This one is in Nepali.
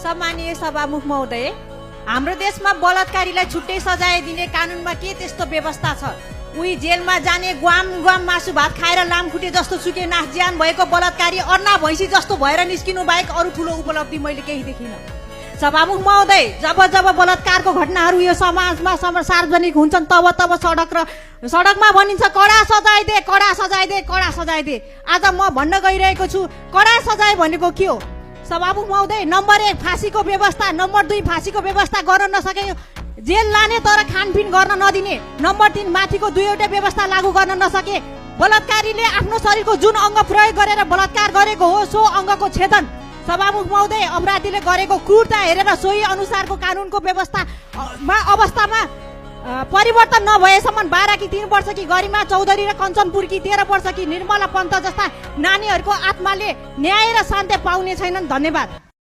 सम्मानीय सभामुख महोदय, हाम्रो देशमा बलात्कारीलाई छुट्टै सजाय दिने कानुनमा के त्यस्तो व्यवस्था छ? उही जेलमा जाने ग्वाम मासु भात खाएर लामखुट्टे जस्तो सुके नास ज्यान भएको बलात्कारी अर्ना भैँसी जस्तो भएर निस्किनु बाहेक अरू ठुलो उपलब्धि मैले केही देखिनँ। सभामुख महोदय, जब बलात्कारको घटनाहरू यो समाजमा सार्वजनिक हुन्छन् तब सडकमा भनिन्छ कडा सजाय दे, कडा सजाय दे, कडा सजाय दे। आज म भन्न गइरहेको छु कडा सजाय भनेको के हो? सभामुख महोदय, नम्बर 1 फाँसीको व्यवस्था, नम्बर 2 फाँसीको व्यवस्था गर्न नसके जेल लाने तर खानपिन गर्न नदिने, नम्बर 3 माथिको 2वटा व्यवस्था लागू गर्न नसके बलात्कारीले आफ्नो शरीरको जुन अङ्ग प्रयोग गरेर बलात्कार गरेको हो सो अङ्गको छेदन। सभामुख महोदय, अपराधीले गरेको क्रूरता हेरेर सोही अनुसारको कानुनको अवस्थामा परिवर्तन नभएसम्म 12 कि 3 वर्ष कि गरिमा चौधरी र कञ्चनपुर कि 13 वर्ष कि निर्मला पन्त जस्ता नानीहरूको आत्माले न्याय र शान्ति पाउने छैनन्। धन्यवाद।